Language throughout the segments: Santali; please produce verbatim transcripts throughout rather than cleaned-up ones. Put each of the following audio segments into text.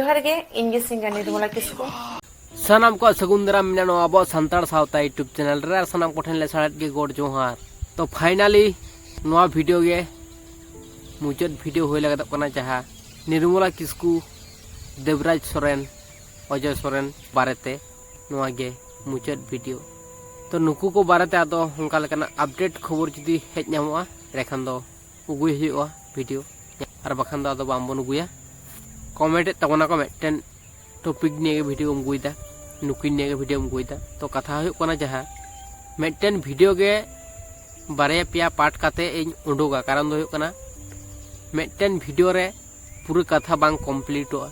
ᱡᱚᱦᱟᱨ ᱜᱮ, ᱤᱧ ᱜᱮ ᱥᱤᱝᱜᱟᱨ ᱱᱤᱨᱢᱚᱞᱟ ᱠᱤᱥᱠᱩ᱾ ᱥᱟᱱᱟᱢ ᱠᱚᱣᱟᱜ ᱥᱟᱹᱜᱩᱱ ᱫᱟᱨᱟᱢ ᱢᱮᱱᱟᱜᱼᱟ ᱱᱚᱣᱟ ᱟᱵᱚᱣᱟᱜ ᱥᱟᱱᱛᱟᱲ ᱥᱟᱶᱛᱟ YouTube ᱪᱮᱱᱮᱞ ᱨᱮ, ᱟᱨ ᱥᱟᱱᱟᱢ ᱠᱚᱴᱷᱮᱱ ᱞᱮ ᱥᱟᱲᱮᱫ ᱜᱮ ᱜᱚᱰ ᱡᱚᱦᱟᱨ᱾ ᱛᱚ finally ᱱᱚᱣᱟ ᱵᱷᱤᱰᱤᱭᱳ ᱜᱮ ᱢᱩᱪᱟᱹᱫ ᱵᱷᱤᱰᱤᱭᱳ ᱦᱩᱭ ᱞᱟᱹᱜᱤᱫᱚᱜ ᱠᱟᱱᱟ, ᱡᱟᱦᱟᱸ ᱱᱤᱨᱢᱚᱞᱟ ᱠᱤᱥᱠᱩ, ᱫᱮᱵᱽᱨᱟᱡᱽ ᱥᱚᱨᱮᱱ, ᱚᱡᱚᱭ ᱥᱚᱨᱮᱱ ᱵᱟᱨᱮᱛᱮ᱾ ᱱᱚᱣᱟ ᱜᱮ ᱢᱩᱪᱟᱹᱫ ᱵᱷᱤᱰᱤᱭᱳ᱾ ᱛᱚ ᱱᱩᱠᱩ ᱠᱚ ᱵᱟᱨᱮᱛᱮ ᱟᱫᱚ ᱚᱱᱠᱟ ᱞᱮᱠᱟᱱᱟᱜ ᱟᱯᱰᱮᱴ ᱠᱷᱚᱵᱚᱨ ᱡᱩᱫᱤ ᱦᱮᱡ ᱧᱟᱢᱚᱜᱼᱟ, ᱮᱸᱰᱮᱠᱷᱟᱱ ᱫᱚ ᱟᱹᱜᱩᱭ ᱦᱩᱭᱩᱜᱼᱟ ᱵᱷᱤᱰᱤᱭᱳ, ᱟᱨ ᱵᱟᱠᱷᱟᱱ ᱫᱚ ᱟᱫᱚ ᱵᱟᱝᱵᱚᱱ ᱟᱹᱜᱩᱭᱟ᱾ ᱠᱚᱢᱮᱱᱴᱮᱫ ᱛᱟᱵᱚᱱᱟ ᱠᱚ ᱢᱤᱫᱴᱮᱱ ᱴᱚᱯᱤᱠ ᱱᱤᱭᱮ ᱜᱮ ᱵᱷᱤᱰᱤᱭᱳᱢ ᱟᱹᱜᱩᱭᱮᱫᱟ, ᱱᱩᱠᱤᱱ ᱱᱤᱭᱮ ᱜᱮ ᱵᱷᱤᱰᱤᱭᱳᱢ ᱟᱹᱜᱩᱭᱮᱫᱟ᱾ ᱛᱚ ᱠᱟᱛᱷᱟ ᱦᱩᱭᱩᱜ ᱠᱟᱱᱟ, ᱡᱟᱦᱟᱸ ᱢᱤᱫᱴᱮᱱ ᱵᱷᱤᱰᱤᱭᱳ ᱜᱮ ᱵᱟᱨᱭᱟ ᱯᱮᱭᱟ ᱯᱟᱨᱴ ᱠᱟᱛᱮ ᱤᱧ ᱩᱰᱩᱠᱟ, ᱠᱟᱨᱚᱱ ᱫᱚ ᱦᱩᱭᱩᱜ ᱠᱟᱱᱟ ᱢᱤᱫᱴᱮᱱ ᱵᱷᱤᱰᱤᱭᱳ ᱨᱮ ᱯᱩᱨᱟᱹ ᱠᱟᱛᱷᱟ ᱵᱟᱝ ᱠᱚᱢᱯᱞᱤᱴᱚᱜᱼᱟ᱾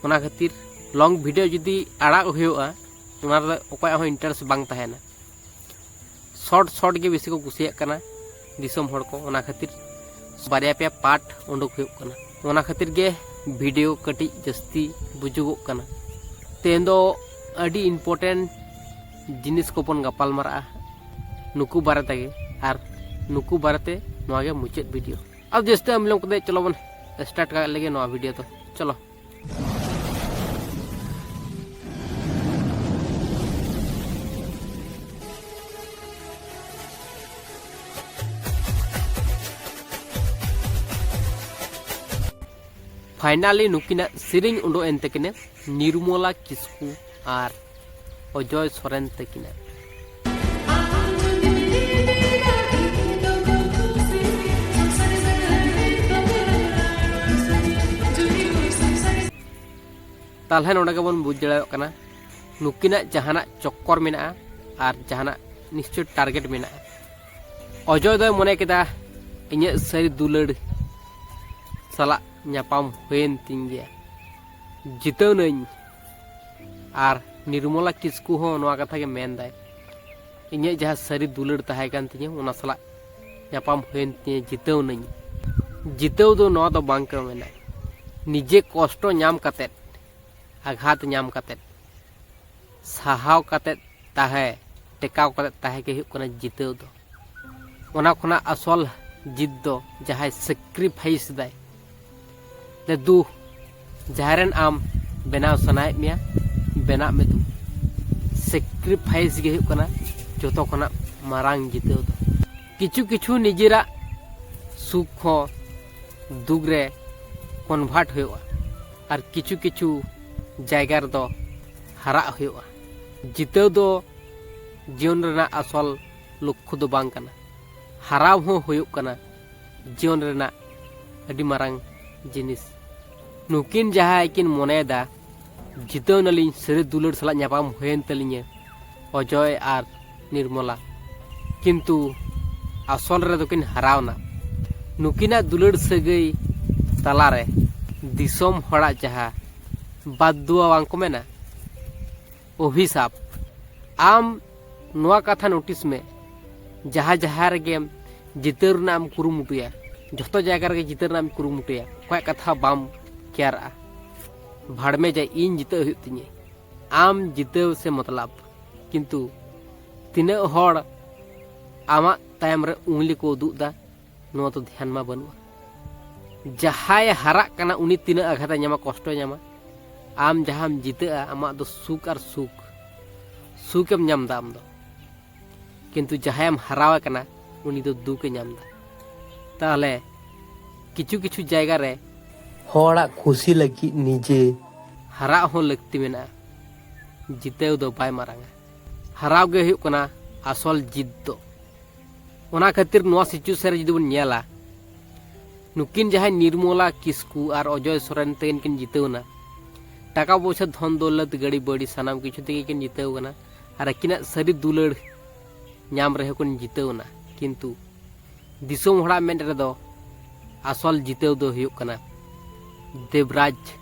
ᱚᱱᱟ ᱠᱷᱟᱹᱛᱤᱨ ᱞᱚᱝ ᱵᱷᱤᱰᱤᱭᱳ ᱡᱩᱫᱤ ᱟᱲᱟᱜ ᱦᱩᱭᱩᱜᱼᱟ, ᱚᱱᱟ ᱨᱮ ᱚᱠᱚᱭᱟᱜ ᱦᱚᱸ ᱤᱱᱴᱟᱨᱮᱥᱴ ᱵᱟᱝ ᱛᱟᱦᱮᱱᱟ᱾ ᱥᱚᱨᱴ ᱥᱚᱨᱴ ᱜᱮ ᱵᱮᱥᱤ ᱠᱚ ᱠᱩᱥᱤᱭᱟᱜ ᱠᱟᱱᱟ ᱫᱤᱥᱚᱢ ᱦᱚᱲ ᱠᱚ, ᱚᱱᱟ ᱠᱷᱟᱹᱛᱤᱨ ᱵᱟᱨᱭᱟ ᱯᱮᱭᱟ ᱯᱟᱨᱴ ᱩᱰᱩᱠ ᱦᱩᱭᱩᱜ ᱠᱟᱱᱟ᱾ ᱚᱱᱟ ᱠᱷᱟᱹᱛᱤᱨ ᱜᱮ ᱵᱷᱤᱰᱤᱭᱳ ᱠᱟᱹᱴᱤᱡ ᱡᱟᱹᱥᱛᱤ ᱵᱩᱡᱩᱜᱚᱜ ᱠᱟᱱᱟ᱾ ᱛᱮᱦᱮᱧ ᱫᱚ ᱟᱹᱰᱤ ᱤᱢᱯᱚᱨᱴᱮᱱᱴ ᱡᱤᱱᱤᱥ ᱠᱚᱵᱚᱱ ᱜᱟᱯᱟᱞ ᱢᱟᱨᱟᱜᱼᱟ ᱱᱩᱠᱩ ᱵᱟᱨᱮ ᱛᱮᱜᱮ, ᱟᱨ ᱱᱩᱠᱩ ᱵᱟᱨᱮᱛᱮ ᱱᱚᱣᱟ ᱜᱮ ᱢᱩᱪᱟᱹᱫ ᱵᱷᱤᱰᱤᱭᱳ᱾ ᱟᱫᱚ ᱡᱟᱹᱥᱛᱤ ᱵᱟᱝ ᱵᱤᱞᱚᱢ ᱠᱟᱛᱮ ᱪᱚᱞᱚ ᱵᱚᱱ ᱥᱴᱟᱨᱴ ᱠᱟᱜ ᱞᱮᱜᱮ ᱱᱚᱣᱟ ᱵᱷᱤᱰᱤᱭᱳ ᱫᱚ᱾ ᱪᱚᱞᱚ᱾ Finally ᱱᱩᱠᱤᱱᱟᱜ ᱥᱮᱨᱮᱧ ᱩᱰᱩᱠ ᱮᱱ ᱛᱟᱹᱠᱤᱱᱟ, ᱱᱤᱨᱢᱚᱞᱟ ᱠᱤᱥᱠᱩ ᱟᱨ ᱚᱡᱚᱭ ᱥᱚᱨᱮᱱ ᱛᱟᱹᱠᱤᱱᱟᱜ᱾ ᱛᱟᱦᱞᱮ ᱱᱚᱰᱮ ᱜᱮᱵᱚᱱ ᱵᱩᱡᱽ ᱫᱟᱲᱮᱭᱟᱜ ᱠᱟᱱᱟ ᱱᱩᱠᱤᱱᱟᱜ ᱡᱟᱦᱟᱱᱟᱜ ᱪᱚᱠᱠᱚᱨ ᱢᱮᱱᱟᱜᱼᱟ ᱟᱨ ᱡᱟᱦᱟᱱᱟᱜ ᱱᱤᱥᱪᱚᱭ ᱴᱟᱨᱜᱮᱴ ᱢᱮᱱᱟᱜᱼᱟ᱾ ᱚᱡᱚᱭ ᱫᱚᱭ ᱢᱚᱱᱮ ᱠᱮᱫᱟ, ᱤᱧᱟᱹᱜ ᱥᱟᱹᱨᱤ ᱫᱩᱞᱟᱹᱲ ᱥᱟᱞᱟᱜ ᱧᱟᱯᱟᱢ ᱦᱩᱭᱮᱱ ᱛᱤᱧ ᱜᱮᱭᱟ, ᱡᱤᱛᱟᱹᱣ ᱱᱟᱹᱧ᱾ ᱟᱨ ᱱᱤᱨᱢᱚᱞᱟ ᱠᱤᱥᱠᱩ ᱦᱚᱸ ᱱᱚᱣᱟ ᱠᱟᱛᱷᱟ ᱜᱮ ᱢᱮᱱᱫᱟᱭ, ᱤᱧᱟᱹᱜ ᱡᱟᱦᱟᱸ ᱥᱟᱹᱨᱤ ᱫᱩᱞᱟᱹᱲ ᱛᱟᱦᱮᱸ ᱠᱟᱱ ᱛᱤᱧᱟᱹ, ᱚᱱᱟ ᱥᱟᱞᱟᱜ ᱧᱟᱯᱟᱢ ᱦᱩᱭᱮᱱ ᱛᱤᱧᱟᱹ, ᱡᱤᱛᱟᱹᱣ ᱱᱟᱹᱧ᱾ ᱡᱤᱛᱟᱹᱣ ᱫᱚ ᱱᱚᱣᱟ ᱫᱚ ᱵᱟᱝ ᱠᱟᱱᱟ, ᱢᱮᱱᱟ ᱱᱤᱡᱮ ᱠᱚᱥᱴᱚ ᱧᱟᱢ ᱠᱟᱛᱮᱫ, ᱟᱜᱷᱟᱛ ᱧᱟᱢ ᱠᱟᱛᱮᱫ, ᱥᱟᱦᱟᱣ ᱠᱟᱛᱮᱫ ᱛᱟᱦᱮᱸ, ᱴᱮᱠᱟᱣ ᱠᱟᱛᱮᱫ ᱛᱟᱦᱮᱸ ᱜᱮ ᱦᱩᱭᱩᱜ ᱠᱟᱱᱟ ᱡᱤᱛᱟᱹᱣ ᱫᱚ᱾ ᱚᱱᱟ ᱠᱷᱚᱱᱟᱜ ᱟᱥᱚᱞ ᱡᱤᱛ ᱫᱚ ᱡᱟᱦᱟᱸᱭ ᱥᱮᱠᱨᱤᱯᱷᱟᱭᱤᱥ ᱫᱟᱭ, ᱞᱮ ᱫᱩ, ᱡᱟᱦᱟᱸᱭ ᱨᱮᱱ ᱟᱢ ᱵᱮᱱᱟᱣ ᱥᱟᱱᱟᱭᱮᱫ ᱢᱮᱭᱟ, ᱵᱮᱱᱟᱜ ᱢᱮ ᱫᱩ᱾ ᱥᱮᱠᱨᱤᱯᱷᱟᱭᱤᱥ ᱜᱮ ᱦᱩᱭᱩᱜ ᱠᱟᱱᱟ ᱡᱚᱛᱚ ᱠᱷᱚᱱᱟᱜ ᱢᱟᱨᱟᱝ ᱡᱤᱛᱟᱹᱣ ᱫᱚ᱾ ᱠᱤᱪᱷᱩ ᱠᱤᱪᱷᱩ ᱱᱤᱡᱮᱨᱟᱜ ᱥᱩᱠ ᱦᱚᱸ ᱫᱩᱠ ᱨᱮ ᱠᱚᱱᱵᱷᱟᱨᱴ ᱦᱩᱭᱩᱜᱼᱟ, ᱟᱨ ᱠᱤᱪᱷᱩ ᱠᱤᱪᱷᱩ ᱡᱟᱭᱜᱟ ᱨᱮᱫᱚ ᱦᱟᱨᱟᱜ ᱦᱩᱭᱩᱜᱼᱟ᱾ ᱡᱤᱛᱟᱹᱣ ᱫᱚ ᱡᱤᱭᱚᱱ ᱨᱮᱱᱟᱜ ᱟᱥᱚᱞ ᱞᱚᱠᱠᱷᱚ ᱫᱚ ᱵᱟᱝ ᱠᱟᱱᱟ, ᱦᱟᱨᱟᱣ ᱦᱚᱸ ᱦᱩᱭᱩᱜ ᱠᱟᱱᱟ ᱡᱤᱭᱚᱱ ᱨᱮᱱᱟᱜ ᱟᱹᱰᱤ ᱢᱟᱨᱟᱝ ᱡᱤᱱᱤᱥ᱾ ᱱᱩᱠᱤᱱ ᱡᱟᱦᱟᱸᱭ ᱠᱤᱱ ᱢᱚᱱᱮᱭᱮᱫᱟ, ᱡᱤᱛᱟᱹᱣ ᱱᱟᱞᱤᱧ, ᱥᱟᱹᱨᱤ ᱫᱩᱞᱟᱹᱲ ᱥᱟᱞᱟᱜ ᱧᱟᱯᱟᱢ ᱦᱩᱭᱮᱱ ᱛᱟᱹᱞᱤᱧᱟ ᱚᱡᱚᱭ ᱟᱨ ᱱᱤᱨᱢᱚᱞᱟ, ᱠᱤᱱᱛᱩ ᱟᱥᱚᱞ ᱨᱮᱫᱚ ᱠᱤᱱ ᱦᱟᱨᱟᱣᱱᱟ᱾ ᱱᱩᱠᱤᱱᱟᱜ ᱫᱩᱞᱟᱹᱲ ᱥᱟᱹᱜᱟᱹᱭ ᱛᱟᱞᱟᱨᱮ ᱫᱤᱥᱚᱢ ᱦᱚᱲᱟᱜ ᱡᱟᱦᱟᱸ ᱵᱟᱫᱫᱩᱣᱟ ᱵᱟᱝ ᱠᱚ ᱢᱮᱱᱟ, ᱚᱵᱷᱤᱥᱟᱯ, ᱟᱢ ᱱᱚᱣᱟ ᱠᱟᱛᱷᱟ ᱱᱳᱴᱤᱥ ᱢᱮ, ᱡᱟᱦᱟᱸ ᱡᱟᱦᱟᱸ ᱨᱮᱜᱮᱢ ᱡᱤᱛᱟᱹᱣ ᱨᱮᱱᱟᱜ ᱮᱢ ᱠᱩᱨᱩᱢᱩᱴᱩᱭᱟ, ᱡᱷᱚᱛᱚ ᱡᱟᱭᱜᱟ ᱨᱮᱜᱮ ᱡᱤᱛᱟᱹᱣ ᱨᱮᱱᱟᱜ ᱮᱢ ᱠᱩᱨᱩᱢᱩᱴᱩᱭᱟ, ᱚᱠᱚᱭᱟᱜ ᱠᱟᱛᱷᱟ ᱵᱟᱢ ᱠᱮᱭᱟᱨᱟᱜᱼᱟ᱾ ᱵᱷᱟᱲᱢᱮ ᱡᱟ, ᱤᱧ ᱡᱤᱛᱟᱹᱣ ᱦᱩᱭᱩᱜ ᱛᱤᱧᱟᱹ, ᱟᱢ ᱡᱤᱛᱟᱹᱣ ᱥᱮ ᱢᱚᱛᱞᱚᱵ᱾ ᱠᱤᱱᱛᱩ ᱛᱤᱱᱟᱹᱜ ᱦᱚᱲ ᱟᱢᱟᱜ ᱛᱟᱭᱚᱢ ᱨᱮ ᱩᱝᱞᱤ ᱠᱚ ᱩᱫᱩᱜ ᱮᱫᱟ, ᱱᱚᱣᱟ ᱫᱚ ᱫᱷᱮᱭᱟᱱ ᱢᱟ ᱵᱟᱹᱱᱩᱜᱼᱟ᱾ ᱡᱟᱦᱟᱸᱭ ᱦᱟᱨᱟᱜ ᱠᱟᱱᱟ, ᱩᱱᱤ ᱛᱤᱱᱟᱹᱜ ᱟᱜᱷᱟᱛ ᱮ ᱧᱟᱢᱟ, ᱠᱚᱥᱴᱚᱭ ᱧᱟᱢᱟ᱾ ᱟᱢ ᱡᱟᱦᱟᱸᱢ ᱡᱤᱛᱟᱹᱜᱼᱟ, ᱟᱢᱟᱜ ᱫᱚ ᱥᱩᱠ ᱟᱨ ᱥᱩᱠ, ᱥᱩᱠᱮᱢ ᱧᱟᱢ ᱮᱫᱟ ᱟᱢ ᱫᱚ᱾ ᱠᱤᱱᱛᱩ ᱡᱟᱦᱟᱸᱭᱮᱢ ᱦᱟᱨᱟᱣ ᱟᱠᱟᱱᱟ, ᱩᱱᱤ ᱫᱚ ᱫᱩᱠᱮ ᱧᱟᱢ ᱮᱫᱟ᱾ ᱛᱟᱦᱚᱞᱮ ᱠᱤᱪᱷᱩ ᱠᱤᱪᱷᱩ ᱡᱟᱭᱜᱟ ᱨᱮ ᱦᱚᱲᱟᱜ ᱠᱷᱩᱥᱤ ᱞᱟᱹᱜᱤᱫ ᱱᱤᱡᱮ ᱦᱟᱨᱟᱜ ᱦᱚᱸ ᱞᱟᱹᱠᱛᱤ ᱢᱮᱱᱟᱜᱼᱟ᱾ ᱡᱤᱛᱟᱹᱣ ᱫᱚ ᱵᱟᱭ ᱢᱟᱨᱟᱝᱟ, ᱦᱟᱨᱟᱣ ᱜᱮ ᱦᱩᱭᱩᱜ ᱠᱟᱱᱟ ᱟᱥᱚᱞ ᱡᱤᱛ ᱫᱚ᱾ ᱚᱱᱟ ᱠᱷᱟᱹᱛᱤᱨ ᱱᱚᱣᱟ ᱥᱤᱪᱩᱭᱮᱥᱚᱱ ᱨᱮ ᱡᱩᱫᱤ ᱵᱚᱱ ᱧᱮᱞᱟ, ᱱᱩᱠᱤᱱ ᱡᱟᱦᱟᱸᱭ ᱱᱤᱨᱢᱚᱞᱟ ᱠᱤᱥᱠᱩ ᱟᱨ ᱚᱡᱚᱭ ᱥᱚᱨᱮᱱ ᱛᱟᱹᱠᱤᱱ ᱠᱤᱱ ᱡᱤᱛᱟᱹᱣ ᱮᱱᱟ, ᱴᱟᱠᱟ ᱯᱚᱭᱥᱟ, ᱫᱷᱚᱱ ᱫᱚᱞᱚᱛ, ᱜᱟᱹᱰᱤ ᱵᱟᱹᱲᱤ, ᱥᱟᱱᱟᱢ ᱠᱤᱪᱷᱩ ᱛᱮᱜᱮ ᱠᱤᱱ ᱡᱤᱛᱟᱹᱣ ᱠᱟᱱᱟ᱾ ᱟᱨ ᱟᱹᱠᱤᱱᱟᱜ ᱥᱟᱹᱨᱤ ᱫᱩᱞᱟᱹᱲ ᱧᱟᱢ ᱨᱮᱦᱚᱸ ᱠᱤᱱ ᱡᱤᱛᱟᱹᱣ ᱮᱱᱟ, ᱠᱤᱱᱛᱩ ᱫᱤᱥᱚᱢ ᱦᱚᱲᱟᱜ ᱢᱮᱫ ᱨᱮᱫᱚ ᱟᱥᱚᱞ ᱡᱤᱛᱟᱹᱣ ᱫᱚ ᱦᱩᱭᱩᱜ ᱠᱟᱱᱟ ᱫᱮᱵᱽᱨᱟᱡᱽ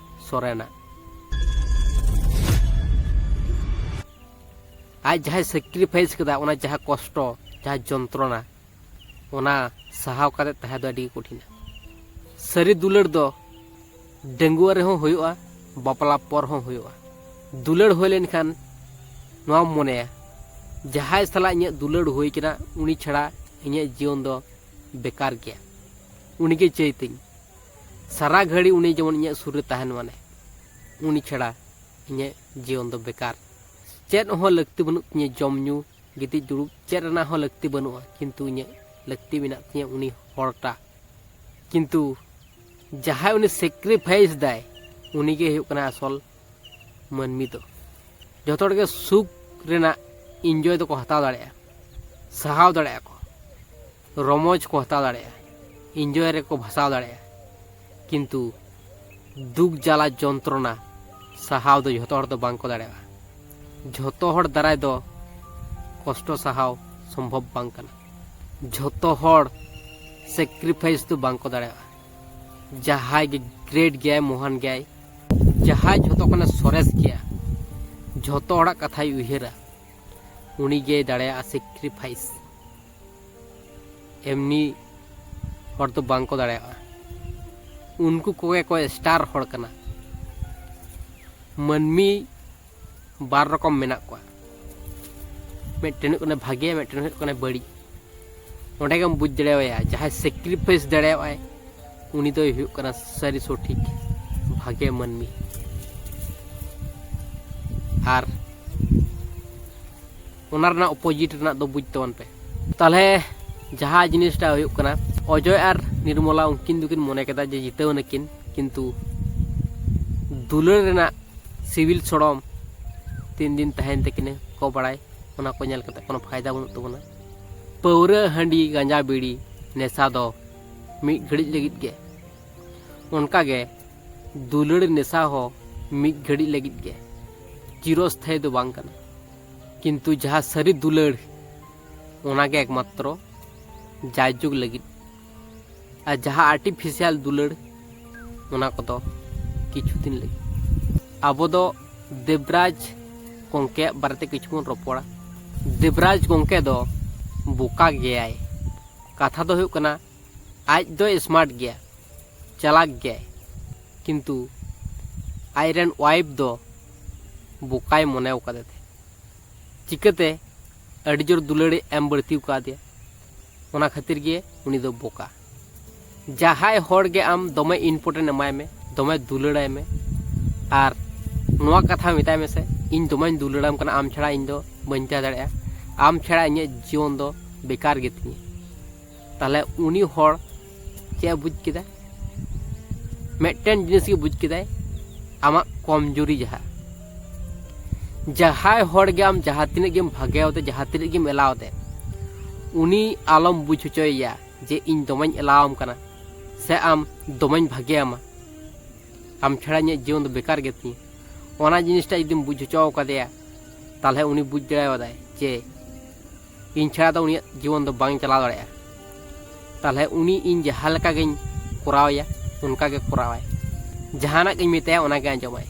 ᱥᱚᱨᱮᱱᱟᱜ᱾ ᱟᱡ ᱡᱟᱦᱟᱸᱭ ᱥᱮᱠᱨᱤᱯᱷᱟᱭᱤᱥ ᱠᱮᱫᱟ, ᱚᱱᱟ ᱡᱟᱦᱟᱸ ᱠᱚᱥᱴᱚ, ᱡᱟᱦᱟᱸ ᱡᱚᱱᱛᱨᱚᱱᱟ, ᱚᱱᱟ ᱥᱟᱦᱟᱣ ᱠᱟᱛᱮ ᱛᱟᱦᱮᱸ ᱫᱚ ᱟᱹᱰᱤ ᱜᱮ ᱠᱚᱴᱷᱤᱱᱟ᱾ ᱥᱟᱹᱨᱤ ᱫᱩᱞᱟᱹᱲ ᱫᱚ ᱰᱟᱺᱜᱩᱣᱟᱹ ᱨᱮᱦᱚᱸ ᱦᱩᱭᱩᱜᱼᱟ, ᱵᱟᱯᱞᱟ ᱯᱚᱨ ᱦᱚᱸ ᱦᱩᱭᱩᱜᱼᱟ᱾ ᱫᱩᱞᱟᱹᱲ ᱦᱩᱭ ᱞᱮᱱᱠᱷᱟᱱ ᱱᱚᱣᱟᱢ ᱢᱚᱱᱮᱭᱟ, ᱡᱟᱦᱟᱸᱭ ᱥᱟᱞᱟᱜ ᱤᱧᱟᱹᱜ ᱫᱩᱞᱟᱹᱲ ᱦᱩᱭ ᱠᱟᱱᱟ, ᱩᱱᱤ ᱪᱷᱟᱲᱟ ᱤᱧᱟᱹᱜ ᱡᱤᱭᱚᱱ ᱫᱚ ᱵᱮᱠᱟᱨ ᱜᱮᱭᱟ, ᱩᱱᱤᱜᱮ ᱪᱟᱹᱭ ᱛᱤᱧ᱾ ᱥᱟᱨᱟ ᱜᱷᱟᱹᱲᱤ ᱩᱱᱤ ᱡᱮᱢᱚᱱ ᱤᱧᱟᱹᱜ ᱥᱩᱨ ᱨᱮ ᱛᱟᱦᱮᱱ ᱢᱟᱱᱮ, ᱩᱱᱤ ᱪᱷᱟᱲᱟ ᱤᱧᱟᱹᱜ ᱡᱤᱭᱚᱱ ᱫᱚ ᱵᱮᱠᱟᱨ᱾ ᱪᱮᱫ ᱦᱚᱸ ᱞᱟᱹᱠᱛᱤ ᱵᱟᱹᱱᱩᱜ ᱛᱤᱧᱟᱹ, ᱡᱚᱢ ᱧᱩ, ᱜᱤᱛᱤᱡ ᱫᱩᱲᱩᱵ, ᱪᱮᱫ ᱨᱮᱱᱟᱜ ᱦᱚᱸ ᱞᱟᱹᱠᱛᱤ ᱵᱟᱹᱱᱩᱜᱼᱟ, ᱠᱤᱱᱛᱩ ᱤᱧᱟᱹᱜ ᱞᱟᱹᱠᱛᱤ ᱢᱮᱱᱟᱜ ᱛᱤᱧᱟᱹ ᱩᱱᱤ ᱦᱚᱲᱴᱟᱜ᱾ ᱠᱤᱱᱛᱩ ᱡᱟᱦᱟᱸᱭ ᱩᱱᱤ ᱥᱮᱠᱨᱤᱯᱷᱟᱭᱤᱥ ᱫᱟᱭ, ᱩᱱᱤᱜᱮ ᱦᱩᱭᱩᱜ ᱠᱟᱱᱟ ᱟᱥᱚᱞ ᱢᱟᱹᱱᱢᱤ ᱫᱚ᱾ ᱡᱚᱛᱚ ᱦᱚᱲ ᱜᱮ ᱥᱩᱠ ᱨᱮᱱᱟᱜ ᱤᱱᱡᱚᱭ ᱫᱚᱠᱚ ᱦᱟᱛᱟᱣ ᱫᱟᱲᱮᱭᱟᱜᱼᱟ, ᱥᱟᱦᱟᱣ ᱫᱟᱲᱮᱭᱟᱜᱼᱟ ᱠᱚ, ᱨᱚᱢᱚᱡᱽ ᱠᱚ ᱦᱟᱛᱟᱣ ᱫᱟᱲᱮᱭᱟᱜᱼᱟ, ᱤᱱᱡᱚᱭ ᱨᱮᱠᱚ ᱵᱷᱟᱥᱟᱣ ᱫᱟᱲᱮᱭᱟᱜᱼᱟ, ᱠᱤᱱᱛᱩ ᱫᱩᱠ ᱡᱟᱞᱟ ᱡᱚᱱᱛᱨᱚᱱᱟ ᱥᱟᱦᱟᱣ ᱫᱚ ᱡᱷᱚᱛᱚ ᱦᱚᱲ ᱫᱚ ᱵᱟᱝ ᱠᱚ ᱫᱟᱲᱮᱭᱟᱜᱼᱟ᱾ ᱡᱷᱚᱛᱚ ᱦᱚᱲ ᱫᱟᱨᱟᱭ ᱫᱚ ᱠᱚᱥᱴᱚ ᱥᱟᱦᱟᱣ ᱥᱚᱢᱵᱷᱚᱵ ᱵᱟᱝ ᱠᱟᱱᱟ᱾ ᱡᱷᱚᱛᱚ ᱦᱚᱲ ᱥᱮᱠᱨᱤᱯᱷᱟᱭᱤᱥ ᱫᱚ ᱵᱟᱝ ᱠᱚ ᱫᱟᱲᱮᱭᱟᱜᱼᱟ᱾ ᱡᱟᱦᱟᱸᱭ ᱜᱮ ᱜᱨᱮᱴ ᱜᱮᱭᱟᱭ, ᱢᱚᱦᱟᱱ ᱜᱮᱭᱟᱭ, ᱡᱟᱦᱟᱸᱭ ᱡᱷᱚᱛᱚ ᱠᱷᱚᱱᱮ ᱥᱚᱨᱮᱥ ᱜᱮᱭᱟ, ᱡᱷᱚᱛᱚ ᱦᱚᱲᱟᱜ ᱠᱟᱛᱷᱟᱭ ᱩᱭᱦᱟᱹᱨᱟ, ᱩᱱᱤ ᱜᱮᱭ ᱫᱟᱲᱮᱭᱟᱜᱼᱟ ᱥᱮᱠᱨᱤᱯᱷᱟᱭᱤᱥ᱾ ᱮᱢᱱᱤ ᱦᱚᱲ ᱫᱚ ᱵᱟᱝ ᱠᱚ ᱫᱟᱲᱮᱭᱟᱜᱼᱟ᱾ ᱩᱱᱠᱩ ᱠᱚᱜᱮ ᱠᱚ ᱥᱴᱟᱨ ᱦᱚᱲ ᱠᱟᱱᱟ᱾ ᱢᱟᱹᱱᱢᱤ ᱵᱟᱨ ᱨᱚᱠᱚᱢ ᱢᱮᱱᱟᱜ ᱠᱚᱣᱟ, ᱢᱤᱫᱴᱮᱱ ᱦᱩᱭᱩᱜ ᱠᱟᱱᱟ ᱵᱷᱟᱜᱮ, ᱢᱤᱫᱴᱮᱱ ᱦᱩᱭᱩᱜ ᱠᱟᱱᱟ ᱵᱟᱹᱲᱤᱡ᱾ ᱚᱸᱰᱮ ᱜᱮᱢ ᱵᱩᱡᱽ ᱫᱟᱲᱮᱣᱟᱭᱟ, ᱡᱟᱦᱟᱸᱭ ᱥᱮᱠᱨᱤᱯᱷᱟᱭᱤᱥ ᱫᱟᱲᱮᱭᱟᱜᱼᱟᱭ, ᱩᱱᱤ ᱫᱚᱭ ᱦᱩᱭᱩᱜ ᱠᱟᱱᱟ ᱥᱟᱹᱨᱤ ᱥᱚᱴᱷᱤᱠ ᱵᱷᱟᱜᱮ ᱢᱟᱹᱱᱢᱤ᱾ ᱟᱨ ᱚᱱᱟ ᱨᱮᱱᱟᱜ ᱚᱯᱳᱡᱤᱴ ᱨᱮᱱᱟᱜ ᱫᱚ ᱵᱩᱡᱽ ᱛᱟᱵᱚᱱ ᱯᱮ᱾ ᱛᱟᱦᱞᱮ ᱡᱟᱦᱟᱸ ᱡᱤᱱᱤᱥᱴᱟ ᱦᱩᱭᱩᱜ ᱠᱟᱱᱟ, ᱚᱡᱚᱭ ᱟᱨ ᱱᱤᱨᱢᱚᱞᱟ ᱩᱱᱠᱤᱱ ᱫᱚᱠᱤᱱ ᱢᱚᱱᱮ ᱠᱮᱫᱟ ᱡᱮ ᱡᱤᱛᱟᱹᱣ ᱱᱟᱹᱠᱤᱱ, ᱠᱤᱱᱛᱩ ᱫᱩᱞᱟᱹᱲ ᱨᱮᱱᱟᱜ ᱥᱤᱵᱤᱞ ᱥᱚᱲᱚᱢ ᱛᱤᱱ ᱫᱤᱱ ᱛᱟᱦᱮᱱ ᱛᱟᱹᱠᱤᱱᱟ ᱠᱚ ᱵᱟᱲᱟᱭ, ᱚᱱᱟ ᱠᱚ ᱧᱮᱞ ᱠᱟᱛᱮ ᱠᱳᱱᱳ ᱯᱷᱟᱭᱫᱟ ᱵᱟᱹᱱᱩᱜ ᱛᱟᱵᱚᱱᱟ᱾ ᱯᱟᱹᱣᱨᱟᱹ, ᱦᱟᱺᱰᱤ, ᱜᱟᱸᱡᱟ, ᱵᱤᱲᱤ ᱱᱮᱥᱟ ᱫᱚ ᱢᱤᱫ ᱜᱷᱟᱹᱲᱤᱡ ᱞᱟᱹᱜᱤᱫ ᱜᱮ, ᱚᱱᱠᱟᱜᱮ ᱫᱩᱞᱟᱹᱲ ᱱᱮᱥᱟ ᱦᱚᱸ ᱢᱤᱫ ᱜᱷᱟᱹᱲᱤᱡ ᱞᱟᱹᱜᱤᱫ ᱜᱮ, ᱪᱤᱨᱚᱥᱛᱷᱟᱭᱤ ᱫᱚ ᱵᱟᱝ ᱠᱟᱱᱟ᱾ ᱠᱤᱱᱛᱩ ᱡᱟᱦᱟᱸ ᱥᱟᱹᱨᱤ ᱫᱩᱞᱟᱹᱲ, ᱚᱱᱟᱜᱮ ᱮᱠᱢᱟᱛᱨᱚ ᱡᱟᱭᱡᱩᱜᱽ ᱞᱟᱹᱜᱤᱫ᱾ ᱟᱨ ᱡᱟᱦᱟᱸ ᱟᱨᱴᱤᱯᱷᱤᱥᱤᱭᱟᱞ ᱫᱩᱞᱟᱹᱲ, ᱚᱱᱟ ᱠᱚᱫᱚ ᱠᱤᱪᱷᱩ ᱫᱤᱱ ᱞᱟᱹᱜᱤᱫ᱾ ᱟᱵᱚ ᱫᱚ ᱫᱮᱵᱽᱨᱟᱡᱽ ᱜᱚᱢᱠᱮᱭᱟᱜ ᱵᱟᱨᱮᱛᱮ ᱠᱤᱪᱷᱩ ᱵᱚᱱ ᱨᱚᱯᱚᱲᱟ᱾ ᱫᱮᱵᱽᱨᱟᱡᱽ ᱜᱚᱢᱠᱮ ᱫᱚ ᱵᱚᱠᱟ ᱜᱮᱭᱟᱭ᱾ ᱠᱟᱛᱷᱟ ᱫᱚ ᱦᱩᱭᱩᱜ ᱠᱟᱱᱟ, ᱟᱡ ᱫᱚᱭ ᱥᱢᱟᱨᱴ ᱜᱮᱭᱟ, ᱪᱟᱞᱟᱠ ᱜᱮᱭᱟᱭ, ᱠᱤᱱᱛᱩ ᱟᱡᱨᱮᱱ ᱣᱟᱭᱤᱯ ᱫᱚ ᱵᱚᱠᱟᱭ ᱢᱚᱱᱮ ᱟᱠᱟᱫᱮ ᱛᱮ᱾ ᱪᱤᱠᱟᱹᱛᱮ? ᱟᱹᱰᱤ ᱡᱳᱨ ᱫᱩᱞᱟᱹᱲᱮ ᱮᱢ ᱵᱟᱹᱲᱛᱤ ᱟᱠᱟᱫᱮᱭᱟ, ᱚᱱᱟ ᱠᱷᱟᱹᱛᱤᱨ ᱜᱮ ᱩᱱᱤ ᱫᱚ ᱵᱚᱠᱟ᱾ ᱡᱟᱦᱟᱸᱭ ᱦᱚᱲ ᱜᱮ ᱟᱢ ᱫᱚᱢᱮ important ᱮᱢᱟᱭ ᱢᱮ, ᱫᱚᱢᱮ ᱫᱩᱞᱟᱹᱲᱟᱭ ᱢᱮ, ᱟᱨ ᱱᱚᱣᱟ ᱠᱟᱛᱷᱟ ᱢᱮᱛᱟᱭ ᱢᱮᱥᱮ, "ᱤᱧ ᱫᱚᱢᱮᱧ ᱫᱩᱞᱟᱹᱲᱟᱢ ᱠᱟᱱᱟ, ᱟᱢ ᱪᱷᱟᱲᱟ ᱤᱧ ᱫᱚ ᱵᱟᱹᱧ ᱛᱟᱦᱮᱸ ᱫᱟᱲᱮᱭᱟᱜᱼᱟ, ᱟᱢ ᱪᱷᱟᱲᱟ ᱤᱧᱟᱹᱜ ᱡᱤᱭᱚᱱ ᱫᱚ ᱵᱮᱠᱟᱨ ᱜᱮᱛᱤᱧᱟ", ᱛᱟᱦᱞᱮ ᱩᱱᱤ ᱦᱚᱲ ᱪᱮᱫ ᱮ ᱵᱩᱡᱽ ᱠᱮᱫᱟ? ᱢᱤᱫᱴᱮᱱ ᱡᱤᱱᱤᱥ ᱜᱮ ᱵᱩᱡᱽ ᱠᱮᱫᱟᱭ, ᱟᱢᱟᱜ ᱠᱚᱢᱡᱩᱨᱤ ᱡᱟᱦᱟᱸ᱾ ᱡᱟᱦᱟᱸᱭ ᱦᱚᱲ ᱜᱮ ᱟᱢ ᱡᱟᱦᱟᱸ ᱛᱤᱱᱟᱹᱜ ᱜᱮᱢ ᱵᱷᱟᱜᱮᱭᱟᱫᱮ, ᱡᱟᱦᱟᱸ ᱛᱤᱱᱟᱹᱜ ᱜᱮᱢ ᱮᱞᱟᱣᱟᱫᱮ, ᱩᱱᱤ ᱟᱞᱚᱢ ᱵᱩᱡᱽ ᱦᱚᱪᱚᱭᱮᱭᱟ ᱡᱮ ᱤᱧ ᱫᱚᱢᱮᱧ ᱮᱞᱟᱣᱟᱢ ᱠᱟᱱᱟ ᱥᱮ ᱟᱢ ᱫᱚᱢᱮᱧ ᱵᱷᱟᱜᱮᱭᱟᱢᱟ, ᱟᱢ ᱪᱷᱟᱲᱟ ᱤᱧᱟᱹᱜ ᱡᱤᱭᱚᱱ ᱫᱚ ᱵᱮᱠᱟᱨ ᱜᱮᱛᱤᱧᱟ᱾ ᱚᱱᱟ ᱡᱤᱱᱤᱥᱴᱟ ᱡᱩᱫᱤᱢ ᱵᱩᱡᱽ ᱦᱚᱪᱚ ᱟᱠᱟᱫᱮᱭᱟ, ᱛᱟᱦᱞᱮ ᱩᱱᱤ ᱵᱩᱡᱽ ᱫᱟᱲᱮᱭᱟᱫᱟᱭ ᱡᱮ ᱤᱧ ᱪᱷᱟᱲᱟ ᱫᱚ ᱩᱱᱤᱭᱟᱜ ᱡᱤᱵᱚᱱ ᱫᱚ ᱵᱟᱝ ᱪᱟᱞᱟᱣ ᱫᱟᱲᱮᱭᱟᱜᱼᱟ᱾ ᱛᱟᱦᱞᱮ ᱩᱱᱤ ᱤᱧ ᱡᱟᱦᱟᱸ ᱞᱮᱠᱟ ᱜᱤᱧ ᱠᱚᱨᱟᱣ ᱮᱭᱟ, ᱚᱱᱠᱟ ᱜᱮ ᱠᱚᱨᱟᱣᱟᱭ᱾ ᱡᱟᱦᱟᱱᱟᱜ ᱜᱤᱧ ᱢᱮᱛᱟᱭᱟ, ᱚᱱᱟ ᱜᱮ ᱟᱸᱡᱚᱢᱟᱭ᱾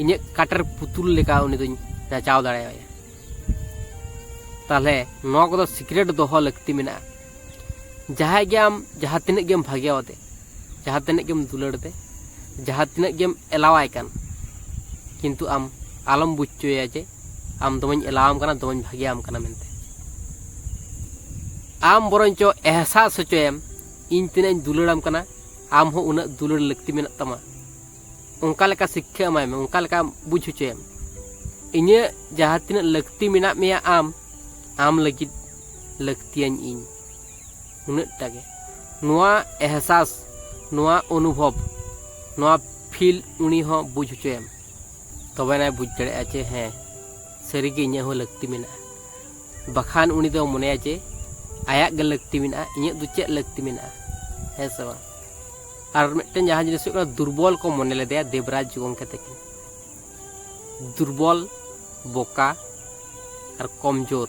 ᱤᱧᱟᱹᱜ ᱠᱟᱴᱮᱨ ᱯᱩᱛᱩᱞ ᱞᱮᱠᱟ ᱩᱱᱤ ᱫᱚᱧ ᱱᱟᱪᱟᱣ ᱫᱟᱲᱮᱭᱟᱭᱟ᱾ ᱛᱟᱦᱞᱮ ᱱᱚᱣᱟ ᱠᱚᱫᱚ secret ᱫᱚᱦᱚ ᱞᱟᱹᱠᱛᱤ ᱢᱮᱱᱟᱜᱼᱟ᱾ ᱡᱟᱦᱟᱸᱭ ᱜᱮ ᱟᱢ ᱡᱟᱦᱟᱸ ᱛᱤᱱᱟᱹᱜ ᱜᱮᱢ ᱵᱷᱟᱜᱮᱣᱟᱫᱮ, ᱡᱟᱦᱟᱸ ᱛᱤᱱᱟᱹᱜ ᱜᱮᱢ ᱫᱩᱞᱟᱹᱲ ᱫᱮ, ᱡᱟᱦᱟᱸ ᱛᱤᱱᱟᱹᱜ ᱜᱮᱢ ᱮᱞᱟᱣᱟᱭ ᱠᱟᱱ, ᱠᱤᱱᱛᱩ ᱟᱢ ᱟᱞᱚᱢ ᱵᱩᱡᱽ ᱦᱚᱪᱚᱭᱟ ᱡᱮ ᱟᱢ ᱫᱚᱢᱮᱧ ᱮᱞᱟᱣᱟᱢ ᱠᱟᱱᱟ, ᱫᱚᱢᱮᱧ ᱵᱷᱟᱜᱮᱭᱟᱢ ᱠᱟᱱᱟ ᱢᱮᱱᱛᱮ᱾ ᱟᱢ ᱵᱚᱨᱚᱝ ᱪᱚ ᱮᱦᱥᱟᱥ ᱦᱚᱪᱚᱭᱮᱢ, ᱤᱧ ᱛᱤᱱᱟᱹᱜ ᱤᱧ ᱫᱩᱞᱟᱹᱲᱟᱢ ᱠᱟᱱᱟ, ᱟᱢ ᱦᱚᱸ ᱩᱱᱟᱹᱜ ᱫᱩᱞᱟᱹᱲ ᱞᱟᱹᱠᱛᱤ ᱢᱮᱱᱟᱜ ᱛᱟᱢᱟ᱾ ᱚᱱᱠᱟ ᱞᱮᱠᱟ ᱥᱤᱠᱠᱷᱟ ᱮᱢᱟᱭ ᱢᱮ, ᱚᱱᱠᱟ ᱞᱮᱠᱟ ᱵᱩᱡᱽ ᱦᱚᱪᱚᱭᱮᱢ᱾ ᱤᱧᱟᱹᱜ ᱡᱟᱦᱟᱸ ᱛᱤᱱᱟᱹᱜ ᱞᱟᱹᱠᱛᱤ ᱢᱮᱱᱟᱜ ᱢᱮᱭᱟ ᱟᱢ, ᱟᱢ ᱞᱟᱹᱜᱤᱫ ᱞᱟᱹᱠᱛᱤᱭᱟᱹᱧ ᱤᱧ, ᱩᱱᱟᱹᱜᱴᱟ ᱜᱮ᱾ ᱱᱚᱣᱟ ᱮᱦᱥᱟᱥ, ᱱᱚᱣᱟ ᱚᱱᱩᱵᱷᱚᱵ, ᱱᱚᱣᱟ feel ᱩᱱᱤ ᱦᱚᱸ ᱵᱩᱡᱽ ᱦᱚᱪᱚᱭᱮᱢ᱾ ᱛᱚᱵᱮᱱᱟᱭ ᱵᱩᱡᱽ ᱫᱟᱲᱮᱭᱟᱜᱼᱟ ᱡᱮ ᱦᱮᱸ, ᱥᱟᱹᱨᱤᱜᱮ ᱤᱧᱟᱹᱜ ᱦᱚᱸ ᱞᱟᱹᱠᱛᱤ ᱢᱮᱱᱟᱜᱼᱟ᱾ ᱵᱟᱠᱷᱟᱱ ᱩᱱᱤ ᱫᱚ ᱢᱚᱱᱮᱭᱟ ᱡᱮ ᱟᱭᱟᱜ ᱜᱮ ᱞᱟᱹᱠᱛᱤ ᱢᱮᱱᱟᱜᱼᱟ, ᱤᱧᱟᱹᱜ ᱫᱚ ᱪᱮᱫ ᱞᱟᱹᱠᱛᱤ ᱢᱮᱱᱟᱜᱼᱟ, ᱦᱮᱸ ᱥᱮ ᱵᱟᱝ? ᱟᱨ ᱢᱤᱫᱴᱮᱱ ᱡᱟᱦᱟᱸ ᱡᱤᱱᱤᱥ ᱦᱩᱭᱩᱜ ᱠᱟᱱᱟ, ᱫᱩᱨᱵᱚᱞ ᱠᱚ ᱢᱚᱱᱮ ᱞᱮᱫᱮᱭᱟ ᱫᱮᱵᱽᱨᱟᱡᱽ ᱜᱚᱢᱠᱮ ᱛᱟᱹᱠᱤᱱ᱾ ᱫᱩᱨᱵᱚᱞ, ᱵᱚᱠᱟ ᱟᱨ ᱠᱚᱢᱡᱳᱨ,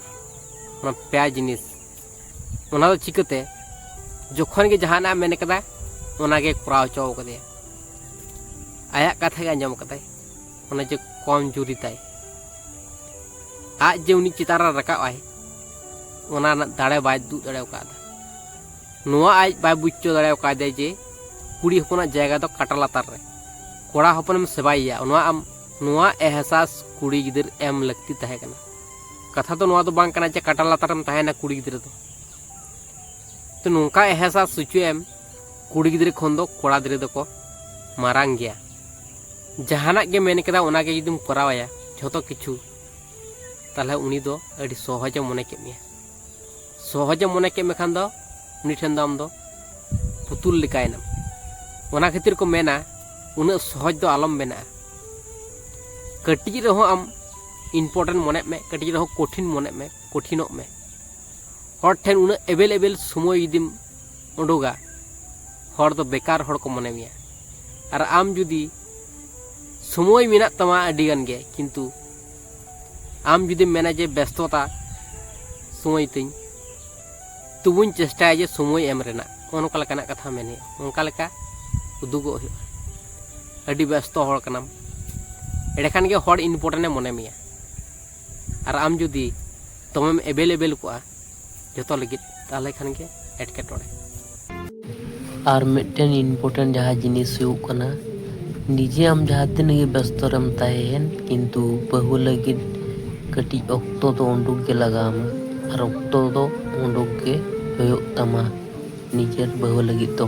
ᱚᱱᱟ ᱯᱮᱭᱟ ᱡᱤᱱᱤᱥ᱾ ᱚᱱᱟ ᱫᱚ ᱪᱤᱠᱟᱹᱛᱮ? ᱡᱚᱠᱷᱚᱱ ᱜᱮ ᱡᱟᱦᱟᱱᱟᱜ ᱮ ᱢᱮᱱ ᱠᱟᱫᱟ, ᱚᱱᱟ ᱜᱮ ᱠᱚᱨᱟᱣ ᱦᱚᱪᱚ ᱠᱟᱫᱮᱭᱟ᱾ ᱟᱭᱟᱜ ᱠᱟᱛᱷᱟ ᱜᱮ ᱟᱸᱡᱚᱢ ᱠᱟᱫᱟᱭ, ᱚᱱᱟ ᱡᱮ ᱠᱚᱢᱡᱩᱨᱤ ᱛᱟᱭ᱾ ᱟᱡ ᱡᱮ ᱩᱱᱤ ᱪᱮᱛᱟᱱ ᱨᱮ ᱨᱟᱠᱟᱵ ᱟᱭ, ᱚᱱᱟ ᱨᱮᱱᱟᱜ ᱫᱟᱲᱮ ᱵᱟᱭ ᱩᱫᱩᱜ ᱫᱟᱲᱮ ᱟᱠᱟᱫᱟ᱾ ᱱᱚᱣᱟ ᱟᱡ ᱵᱟᱭ ᱵᱩᱡᱽ ᱦᱚᱪᱚ ᱫᱟᱲᱮ ᱟᱠᱟᱫᱮᱭᱟ ᱡᱮ ᱠᱩᱲᱤ ᱦᱚᱯᱚᱱᱟᱜ ᱡᱟᱭᱜᱟ ᱫᱚ ᱠᱟᱴᱟ ᱞᱟᱛᱟᱨ ᱨᱮ᱾ ᱠᱚᱲᱟ ᱦᱚᱯᱚᱱᱮᱢ ᱥᱮᱵᱟᱭᱮᱭᱟ, ᱱᱚᱣᱟ ᱟᱢ, ᱱᱚᱣᱟ ᱮᱦᱥᱟᱥ ᱠᱩᱲᱤ ᱜᱤᱫᱟᱹᱨ ᱮᱢ ᱞᱟᱹᱠᱛᱤ ᱛᱟᱦᱮᱸ ᱠᱟᱱᱟ᱾ ᱠᱟᱛᱷᱟ ᱫᱚ ᱱᱚᱣᱟ ᱫᱚ ᱵᱟᱝ ᱠᱟᱱᱟ ᱡᱮ ᱠᱟᱴᱟ ᱞᱟᱛᱟᱨ ᱨᱮᱢ ᱛᱟᱦᱮᱱᱟ ᱠᱩᱲᱤ ᱜᱤᱫᱽᱨᱟᱹ ᱫᱚ᱾ ᱛᱚ ᱱᱚᱝᱠᱟ ᱮᱦᱥᱟᱥ ᱦᱚᱪᱚᱭᱮᱢ ᱠᱩᱲᱤ ᱜᱤᱫᱽᱨᱟᱹ ᱠᱷᱚᱱ ᱫᱚ ᱠᱚᱲᱟ ᱜᱤᱫᱽᱨᱟᱹ ᱫᱚᱠᱚ ᱢᱟᱨᱟᱝ ᱜᱮᱭᱟ᱾ ᱡᱟᱦᱟᱱᱟᱜ ᱜᱮ ᱢᱮᱱ ᱠᱮᱫᱟ, ᱚᱱᱟ ᱜᱮ ᱡᱩᱫᱤᱢ ᱠᱚᱨᱟᱣ ᱟᱭᱟ ᱡᱷᱚᱛᱚ ᱠᱤᱪᱷᱩ, ᱛᱟᱦᱚᱞᱮ ᱩᱱᱤ ᱫᱚ ᱟᱹᱰᱤ ᱥᱚᱦᱚᱡᱮ ᱢᱚᱱᱮ ᱠᱮᱫ ᱢᱮᱭᱟ᱾ ᱥᱚᱦᱚᱡᱮ ᱢᱚᱱᱮ ᱠᱮᱫ ᱢᱮᱠᱷᱟᱱ ᱫᱚ ᱩᱱᱤ ᱴᱷᱮᱱ ᱫᱚ ᱟᱢ ᱫᱚ ᱯᱩᱛᱩᱞ ᱞᱮᱠᱟᱭᱮᱱᱟᱢ᱾ ᱚᱱᱟ ᱠᱷᱟᱹᱛᱤᱨ ᱠᱚ ᱢᱮᱱᱟ, ᱩᱱᱟᱹᱜ ᱥᱚᱦᱚᱡ ᱫᱚ ᱟᱞᱚᱢ ᱵᱮᱱᱟᱜᱼᱟ᱾ ᱠᱟᱹᱴᱤᱡ ᱨᱮᱦᱚᱸ ᱟᱢ important ᱢᱚᱱᱮᱜ ᱢᱮ, ᱠᱟᱹᱴᱤᱡ ᱨᱮᱦᱚᱸ ᱠᱚᱴᱷᱤᱱ ᱢᱚᱱᱮᱜ ᱢᱮ, ᱠᱚᱴᱷᱤᱱᱚᱜ ᱢᱮ᱾ ᱦᱚᱲ ᱴᱷᱮᱱ ᱩᱱᱟᱹᱜ available ᱥᱚᱢᱚᱭ ᱡᱩᱫᱤᱢ ᱩᱰᱩᱠᱟ, ᱦᱚᱲ ᱫᱚ ᱵᱮᱠᱟᱨ ᱦᱚᱲ ᱠᱚ ᱢᱚᱱᱮ ᱢᱮᱭᱟ᱾ ᱟᱨ ᱟᱢ ᱡᱩᱫᱤ ᱥᱚᱢᱚᱭ ᱢᱮᱱᱟᱜ ᱛᱟᱢᱟ ᱟᱹᱰᱤ ᱜᱟᱱ ᱜᱮ, ᱠᱤᱱᱛᱩ ᱟᱢ ᱡᱩᱫᱤᱢ ᱢᱮᱱᱟ ᱡᱮ ᱵᱮᱥᱛᱚᱛᱟ ᱥᱚᱢᱚᱭ ᱛᱤᱧ, ᱛᱚᱵᱩᱧ ᱪᱮᱥᱴᱟᱭᱟ ᱡᱮ ᱥᱚᱢᱚᱭ ᱮᱢ ᱨᱮᱱᱟᱜ, ᱱᱚᱜᱼᱚ ᱱᱚᱝᱠᱟ ᱞᱮᱠᱟᱱᱟᱜ ᱠᱟᱛᱷᱟ ᱢᱮᱱ ᱦᱩᱭᱩᱜᱼᱟ᱾ ᱚᱱᱠᱟ ᱞᱮᱠᱟ ᱩᱫᱩᱜᱚᱜ ᱦᱩᱭᱩᱜᱼᱟ᱾ ᱟᱹᱰᱤ ᱵᱮᱥᱛᱚ ᱦᱚᱲ ᱠᱟᱱᱟᱢ, ᱮᱸᱰᱮᱠᱷᱟᱱ ᱜᱮ ᱦᱚᱲ important ᱮ ᱢᱚᱱᱮ ᱢᱮᱭᱟ᱾ ᱟᱨ ᱟᱢ ᱡᱩᱫᱤ ᱫᱚᱢᱮᱢ available ᱠᱚᱜᱼᱟ ᱡᱚᱛᱚ ᱞᱟᱹᱜᱤᱫ, ᱛᱟᱦᱚᱞᱮ ᱠᱷᱟᱱ ᱜᱮ ᱮᱴᱠᱮᱴᱚᱬᱮ᱾ ᱟᱨ ᱢᱤᱫᱴᱮᱱ important ᱡᱟᱦᱟᱸ ᱡᱤᱱᱤᱥ ᱦᱩᱭᱩᱜ ᱠᱟᱱᱟ, ᱱᱤᱡᱮ ᱟᱢ ᱡᱟᱦᱟᱸ ᱛᱤᱱᱟᱹᱜ ᱜᱮ ᱵᱮᱥᱛᱚ ᱨᱮᱢ ᱛᱟᱦᱮᱸᱭᱮᱱ, ᱠᱤᱱᱛᱩ ᱵᱟᱹᱦᱩ ᱞᱟᱹᱜᱤᱫ ᱠᱟᱹᱴᱤᱡ ᱚᱠᱛᱚ ᱫᱚ ᱩᱰᱩᱠ ᱜᱮ ᱞᱟᱜᱟᱣ ᱟᱢᱟ᱾ ᱟᱨ ᱚᱠᱛᱚ ᱫᱚ ᱩᱰᱩᱠ ᱜᱮ ᱦᱩᱭᱩᱜ ᱛᱟᱢᱟ ᱱᱤᱡᱮᱨ ᱵᱟᱹᱦᱩ ᱞᱟᱹᱜᱤᱫ ᱫᱚ᱾